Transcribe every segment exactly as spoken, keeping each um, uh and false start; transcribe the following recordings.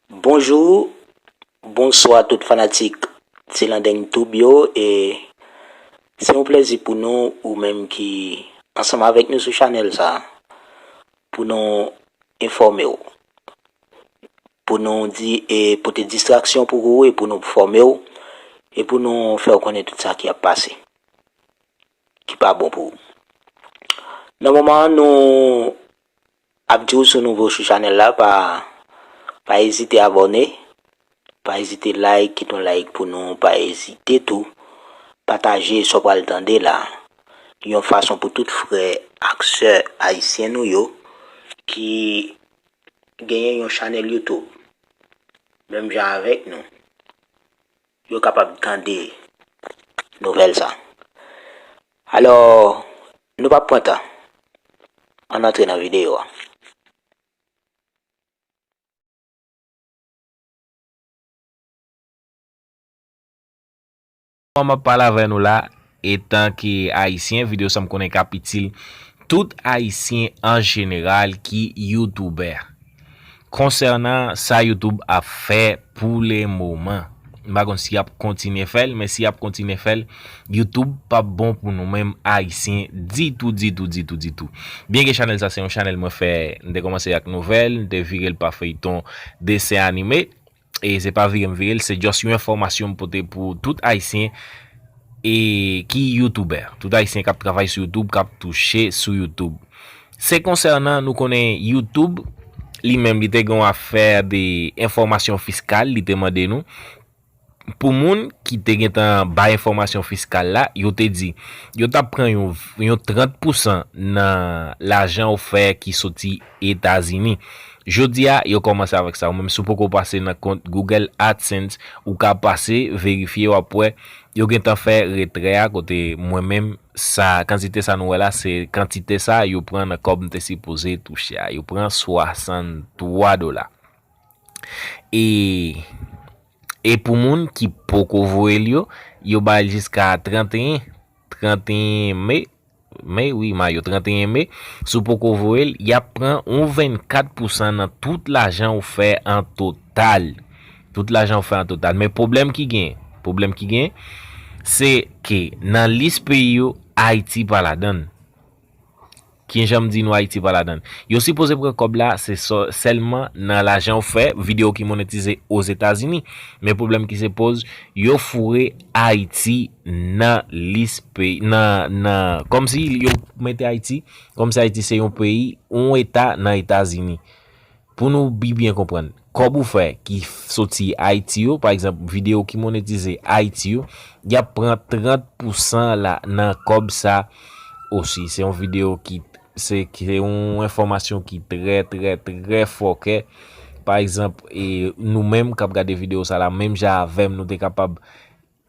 Bonjou, bonswa tout fanatik Ti Landeng Tube yo, e se yon plèzi pou nou, ou menm ki ansanm avèk nou sou chanèl sa, pou nou enfòme w, pou nou di, e pote distraksyon pou ou, e pou nou fòme w, e pou nou fè w konnen tout sa ki ap pase, ki pa bon pou ou. Nan moman an, nou ap di w si w nouvo sou chanèl la, pa, pa ezite abòne, pa ezite like, kite yon like pou nou, pa ezite tou pataje sa w pral tande la, yon fason pou tout frè ak sè ayisyen nou yo ki genyen yon chanèl YouTube, menm jan avèk nou, yo kapab tande nouvèl sa. Alò, nou p ap pran tan. Ann antre nan videyo a. Mwen m ap pale avè nou la, etan ke Ayisyen, videyo sa m konnen k ap itil tout Ayisyen an jeneral ki youtubè. Konsènan sa YouTube ap fè pou le moman, m pa konn si y ap kontinye fè l, men si y ap kontinye fè l, YouTube p ap bon pou nou menm Ayisyen ditou, ditou, ditou, ditou. Byenke chanèl sa se yon chanèl mwen fè, m te kòmanse ak nouvèl, m te vire l pa feyton, desen anime, e se pa vire m vire l, se just yon enfòmasyon m pote pou tout Ayisyen e ki youtubè. Tout Ayisyen k ap travay sou YouTube, k ap touche sou YouTube. Se konsènan, nou konnen YouTube, li menm, li te gen yon afè de enfòmasyon fiskal, li te mande nou. Pou moun ki te gentan bay enfòmasyon fiskal la, yo te di, yo t ap pran yon, yon trant pousan nan lajan ou fè ki soti Etazini. Jodi a, yo kòmanse avèk sa. Ou menm, si w poko pase nan kont Google AdSense, ou ka pase, verifye, w ap wè, yo gentan fè retrè a, kote mwen menm, sa, kantite sa nou wè la, se kantite sa yo pran nan kòb m te sipoze touche a. Yo pran swasanntwa dola. E, e pou moun ki poko voye l yo, yo ba l jiska tranteyen, tranteyen me, me, wi, mayo, tranteyen me. Si w poko voye l, y ap pran yon vennkat pousan nan tout lajan ou fè an total. Tout lajan ou fè an total. Men pwoblèm ki gen, pwoblèm ki gen, se ke nan lis peyi yo, Ayiti pa ladan l. Ki jan m di nou Ayiti pa ladan l? Yo sipoze pran kòb la, se sò-, sèlman nan lajan ou fè, videyo ki monetize Ozetazini. Men pwoblèm ki se poze, yo foure Ayiti nan lis peyi, nan, nan, kòmsi yo mete Ayiti, kòmsi Ayiti se yon peyi, yon eta nan Etazini. Pou nou bi-, byen konprann, kòb ou fè ki f-, soti Ayiti yo, pa egzanp, videyo ki monetize Ayiti yo, y ap pran trant pousan la nan kòb sa osi. Se yon videyo ki, se, se yon enfòmasyon ki trè, trè, trè fòkè. Pa egzanp, e, nou menm k ap gade videyo sa la, menm jan avè m, nou te kapab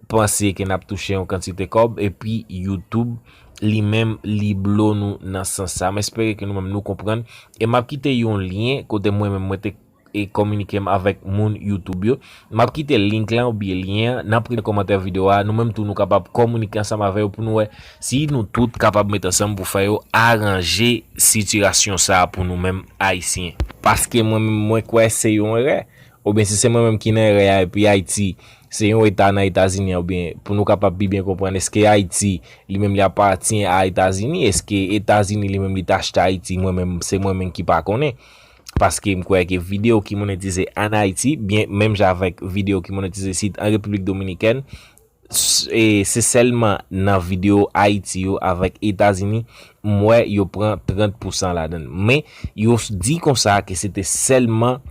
panse ke n ap touche yon kantite kòb, epi YouTube li menm li blo nou nan sans sa. M espere ke nou menm nou konprann. E m ap kite yon lyen kote mwen menm mwen te e kominike m avèk moun YouTube yo. M ap kite link lan oubyen lyen an nan premye kòmantè videyo a. Nou menm tou nou kapab kominike ansanm avè yo pou nou wè si nou tout kapab met ansanm pou fè yo aranje sitiyasyon sa a pou nou menm Ayisyen. Paske mwen menm mwen kwè se yon erè. Oubyen si se mwen menm ki nan erè a, epi Ayiti se yon eta nan Etazini an, oubyen pou nou kapab pi byen konprann, èske Ayiti li menm li apatyen a Etazini? Èske Etazini li menm li t achte Ayiti? Mwen menm, se mwen menm ki pa konnen. Paske m kwè ke videyo ki monetize ann Ayiti, byen, menm jan avèk videyo ki monetize isit an Repiblik Dominikèn, s-, e se sèlman nan videyo Ayiti yo avèk Etazini, m wè yo pran trant pousan ladan l. Men, yo s-, di konsa ke se te sèlman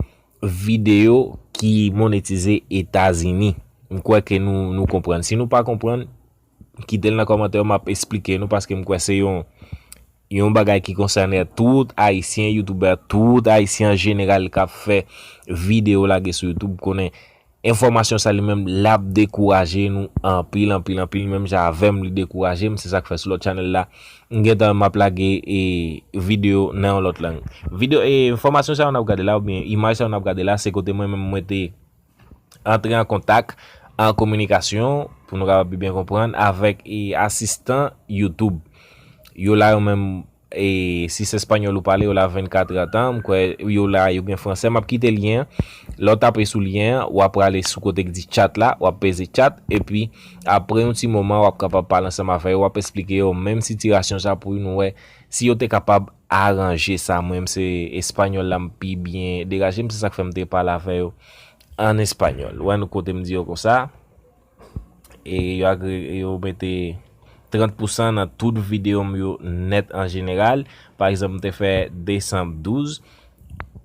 videyo ki monetize Etazini. M kwè ke nou, nou konprann. Si nou pa konprann, kite l nan kòmantè yo, m ap esplike nou, paske m kwè se yon, yon bagay ki konsène tout Ayisyen, youtubè, tout Ayisyen an jeneral k ap fè videyo lage sou YouTube, konnen enfòmasyon sa li menm l ap dekouraje nou anpil, anpil, anpil, menm jan avè m li dekouraje m, se sa k fè sou lòt chanèl la, m gentan m ap lage, e, videyo nan yon lòt lang. Videyo, e, enfòmasyon sa yo n ap gade la, oubyen imaj sa yo n ap gade la, se kote mwen menm mwen te antre an kontak, an kominikasyon, pou nou kapab pi byen konprann, avèk, e, asistan YouTube. Yo la yo menm, E si se espanyòl ou pale, yo la vennkat èdtan. M kwè yo la, yo gen fransè. M ap kite lyen an. Lè w tape sou lyen an, w ap prale sou kote k di chat la, w ap peze chat, epi apre yon ti moman, w ap kapab pale ansanm avè yo, w ap esplike yo menm sitiyasyon sa pou nou wè si yo te kapab aranje sa. Mwen menm se espanyòl la m pi byen degaje m, se sa k fè m te pale avè yo an espanyòl. Ou wè nou kote m di yo konsa, e yo agre, yo mete trant pousan nan tout videyo m yo nèt an jeneral. Pa egzanp, m te fè desan douz,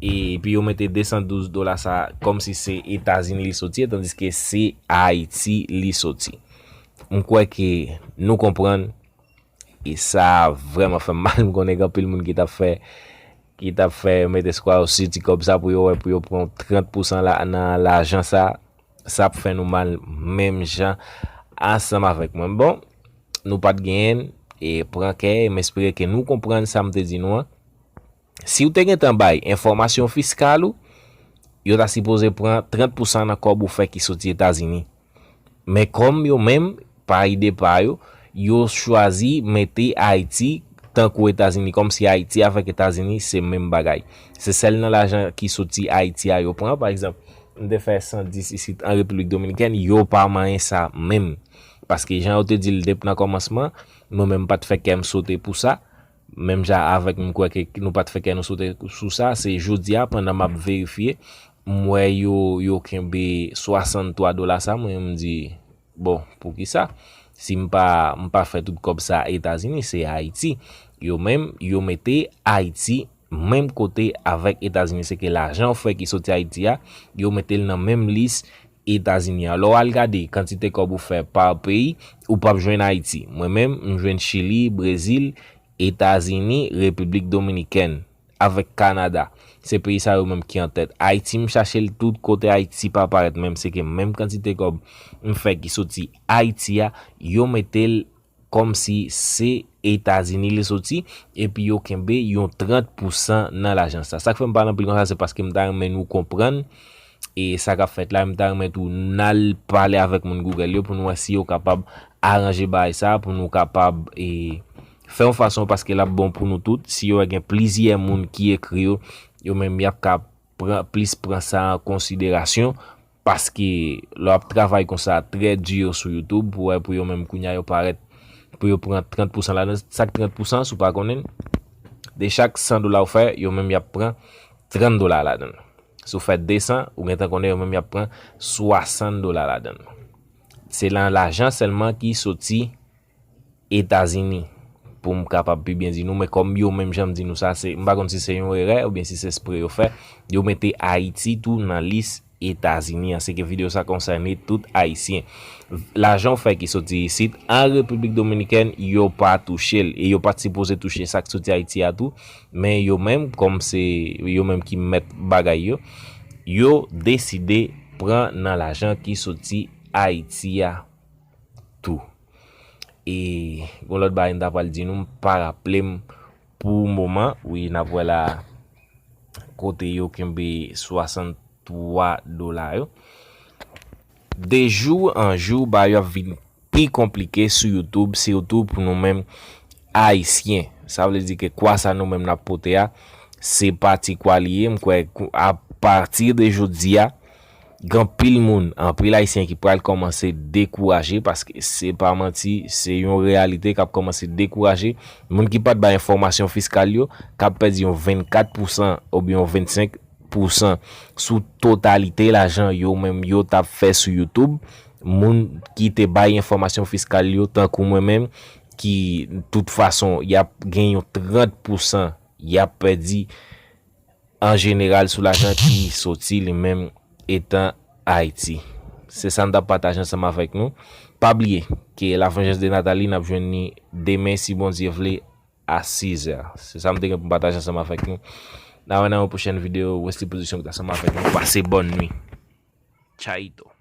epi yo mete desan douz dola sa kòmsi se Etazini li soti, tandiske se Ayiti li soti. M kwè ke nou konprann, e sa vrèman fè m mal. M konnen gen anpil moun ki t ap fè, ki t ap fè mete swa yo sou ti kòb sa pou yo wè, pou yo pran trant pousan la, nan lajan sa. Sa ap fè nou mal menm jan ansanm avèk mwen. Bon, nou pa t genyen l, e pran kè, m espere ke nou konprann sa m te di nou an. Si w te gentan bay enfòmasyon fiskal ou, yo ta sipoze pran trant pousan nan kòb ou fè ki soti Etazini. Men kòm yo menm, pa ide pa yo, yo chwazi mete Ayiti tankou Etazini, kòmsi Ayiti avèk Etazini se menm bagay. Se sèl nan lajan ki soti Ayiti a yo pran. Pa egzanp, m te fè san dis isit an Repiblik Dominikèn, yo pa manyen sa menm. Paske jan yo te di l depi nan kòmansman, mwen menm m pa t fè kè m sote pou sa. Menm jan avèk m kwè ke nou pa t fè kè nou sote sou sa, se jodi a, pandan m ap verifye, m wè yo, yo kenbe swasanntwa dola sa, mwen menm m di, bon, poukisa? Si m pa, m pa fè tout kòb sa Etazini, se Ayiti. Yo menm, yo mete Ayiti menm kote avèk Etazini. Se ke lajan w fè ki soti Ayiti a, yo mete l nan menm lis Etazini a. Lè w al gade kantite kòb ou fè pa peyi, ou p ap jwenn Ayiti. Mwen menm, m jwenn Chili, Brezil, Etazini, Repiblik Dominikèn, avèk Kanada. Se peyi sa yo menm ki an tèt. Ayiti, m chache l tout kote, Ayiti pa parèt menm. Se ke menm kantite kòb m fè ki soti Ayiti a, yo mete l kòmsi se Etazini li soti, epi yo kenbe yon trant pousan nan lajan sa. Sa k fè m pale anpil konsa, se paske m ta renmen nou konprann, e sa k ap fèt la, m ta renmen tou n al pale avèk moun Google yo pou nou wè si yo kapab aranje bagay sa, pou nou kapab, e, fè yon fason, paske l ap bon pou nou tout. Si yo wè gen plizyè moun ki ekri yo, yo menm y ap ka pran, plis pran sa an konsiderasyon, paske lè w ap travay konsa trè di sou YouTube, pou wè pou yo menm kounye a yo parèt, pou yo pran trant pousan ladan. Sa k trant pousan, si w pa konnen, de chak san dola w fè, yo menm y ap pran trant dola ladan l. Si w fè desan, ou gentan konnen yo menm y ap pran swasann dola ladan l. Se nan lajan sèlman ki soti Etazini, pou m kapab pi byen di nou, men kòm yo menm jan m di nou sa, se, m pa konn si se yon erè oubyen si se espre yo fè, yo mete Ayiti tou nan lis Etazini an. Se ke videyo sa konsène tout Ayisyen. Lajan w fè ki soti isit, an Repiblik Dominikèn, yo pa touche l. E yo pa t sipoze touche sa k soti Ayiti a tou. Men yo menm, kòm se yo menm ki mèt bagay yo, yo deside pran nan lajan ki soti Ayiti a tou. E yon lòt bagay m ta pral di nou, m pa raple m pou moman. Wi, n ap wè la kote yo kenbe swasanntwa dola yo. De jou an jou, bagay yo ap vin pi konplike sou YouTube, sitou pou nou menm Ayisyen. Sa vle di ke kwa sa nou menm n ap pote a, se pa ti kwa li ye. M kwè kou-, apati de jodi a, gen anpil moun, anpil Ayisyen ki pral kòmanse dekouraje, paske se pa manti, se yon reyalite k ap kòmanse dekouraje. Moun ki pa t bay enfòmasyon fiskal yo, k ap pèdi yon vennkat pousan oubyen yon vennsenk pousan sou totalite lajan yo menm yo t ap fè sou YouTube. Moun ki te bay enfòmasyon fiskal yo, tankou mwen menm, ki, tout fason, y ap gen yon trant pousan y ap pèdi an jeneral sou lajan ki soti li menm etan Ayiti. Se sa m t ap pataje ansanm avèk nou. Pa bliye ke La Vengeance de Nathalie, n ap jwenn li demen, si Bondye vle, a sizè. Se sa m te gen pou m pataje ansanm avèk nou. N a wè nan yon pwochèn videyo. Wesley Production ki t ansanm avèk nou. Pase bòn nwi. Chaito.